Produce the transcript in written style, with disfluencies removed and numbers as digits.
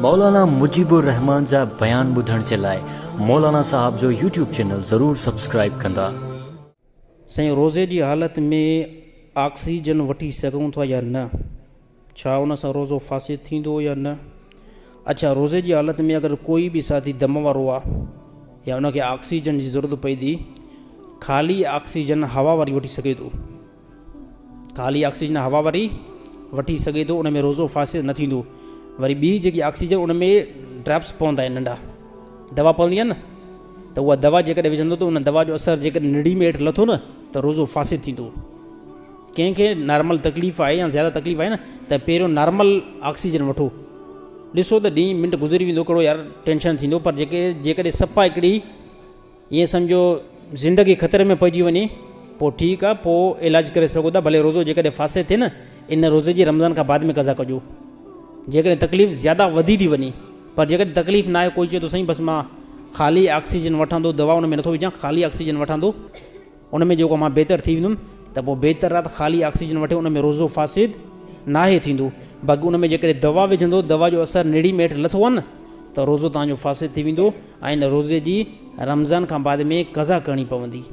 مولانا مجيب الرحمان جا بيان ٻڌڻ جي لاء مولانا صاحب جو يوٽيوب چينل ضرور سبسڪرائيب ڪندا. سائين روزي جي حالت ۾ آڪسيجن وٺي سگهون ٿا يا نه؟ ڇا ان سان روزو فاسد ٿيندو يا نه؟ اڇا روزي جي حالت ۾ اگر ڪوئي به ساٿي دم وارو آ يا ان کي آڪسيجن جي ضرورت پئي ٿي، خالي آڪسيجن هوا واري وٺي سگهي ٿو، خالي آڪسيجن هوا واري وٺي سگهي ٿو، ان ۾ روزو فاسد نه ٿيندو. وري ٻي جيڪي آڪسيجن ان ۾ ڊراپس پوندا آهن، ننڍا دوا پوندي آهي نه، ته اها دوا جيڪڏهن وجهندو ته ان دوا جو اثر جيڪڏهن نڙي ۾ هيٺ لٿو نه ته روزو فاسد ٿيندو. ڪنهن کي نارمل تڪليف آهي يا زياده تڪليف آهي نه ته پهريون نارمل آڪسيجن وٺو، ڏسو ته ڏينهن منٽ گذري ويندو، ڪهڙو يار ٽينشن ٿيندو. پر جيڪي جيڪڏهن صفا هڪڙي ائين سمجهو زندگي خطري ۾ پئجي وڃي پوء ٺيڪ آهي، پوء علاج ڪري سگهو ٿا. ڀلي روزو جيڪڏهن فاسد ٿئي نه ان روزي جي رمضان کان بعد ۾ قضا ڪجو جيڪڏهن تڪليف زياده وڌي ٿي وڃي. پر جيڪڏهن تڪليف نه آهي، ڪوئي چئي ٿو سائين بس مان خالي آڪسيجن وٺان ٿو، دوا ان ۾ نٿو وجهان، خالي آڪسيجن وٺان ٿو، ان ۾ جيڪو مان بهتر ٿي ويندم، ته پوء بهتر آهي ته خالي آڪسيجن وٺي، ان ۾ روزو فاسد ناهي ٿيندو. باقي ان ۾ جيڪڏهن دوا وجهندو، دوا جو اثر نڙي ۾ هيٺ لٿو آهي نه ته روزو توهان جو فاسد ٿي ويندو ۽ ان روزي جي رمضان کان بعد ۾ قضا ڪرڻي پوندي.